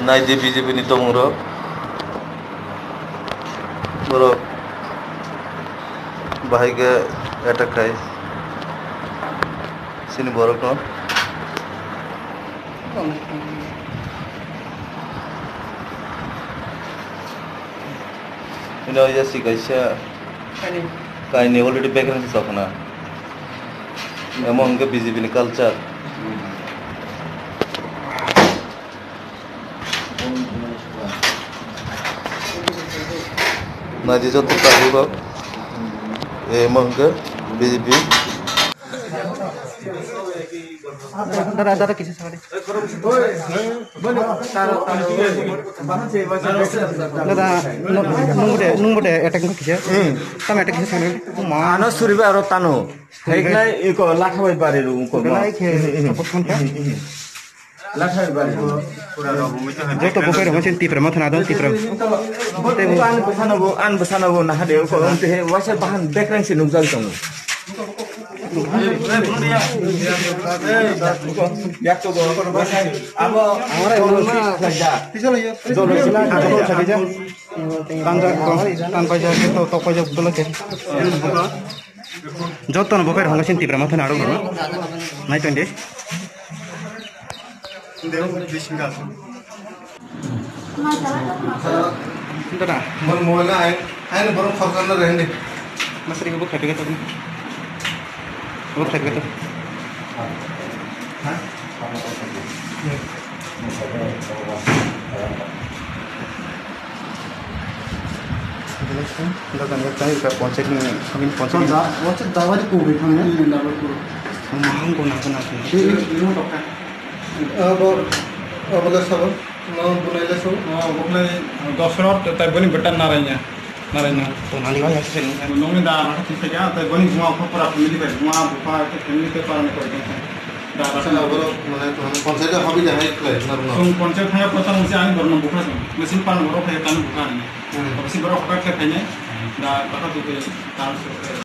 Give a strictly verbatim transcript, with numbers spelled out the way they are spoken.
Naidi B J P ni tongmungrok, borok bahai khe attack khai chini borokno. Bini o yasi kaisa kaini already background se chokna. Amo hwnkhe B J P ni culture. Naidi joto tabuk rok. Amo hwnkhe B J P. Dada, dada, kisa sakali. Dada, nung, nung bude, nung bude attack nung kisa. Hmm. Tam attack kisa sakali. Ma. Ano suriba aro tano. Suriba. Heknai iko lakha bai bari ru ko. Belai khe support khan kha. Lakha bai bari ru. Joto buphai rok sin Tipra Motha na dong, Tipra. Tei bo. An bwsano bo, an bwsano bo nahade ko. Waisa bahan background se nukjak tongo. Yak to go. Abo. Amara emang na. Jolo sila. Tanja, tan paisa ke to, to paisa dolo ke. Joto no buphai rok sin Tipra Motha ni aro no. Nai tong di. Dada. Mon mobile na ai, ai no borok khoroksa no rehni. Masri ko bukha tiga tadi. Bukha tiga tadi. Ha? Dada, nang tadi ka ponsel ni, kami ponsel ni. Ponsel, ponsel dawa di kubi kami ni. Maham ko na ko na ko. Si, si, si, si. Abo, abo le sabo, no bunai le sabo. No, bunai dos minute, tai boni betan narainya, narainya. To nani wala sini. Nongni da, ma thik thik ya, tai boni buma ko pura family bai, buma bupa ke family ke parani ko ke. Da, da. Sa abo, mane to, panchayat hobi da hai khlai, na runa. Sung panchayat thaya pota musi ani borno buka sung. Musi pan boro phai tan buka ani. Hmm. Musi boro hoka khlai phai ne. Da, kata tu ke, tan.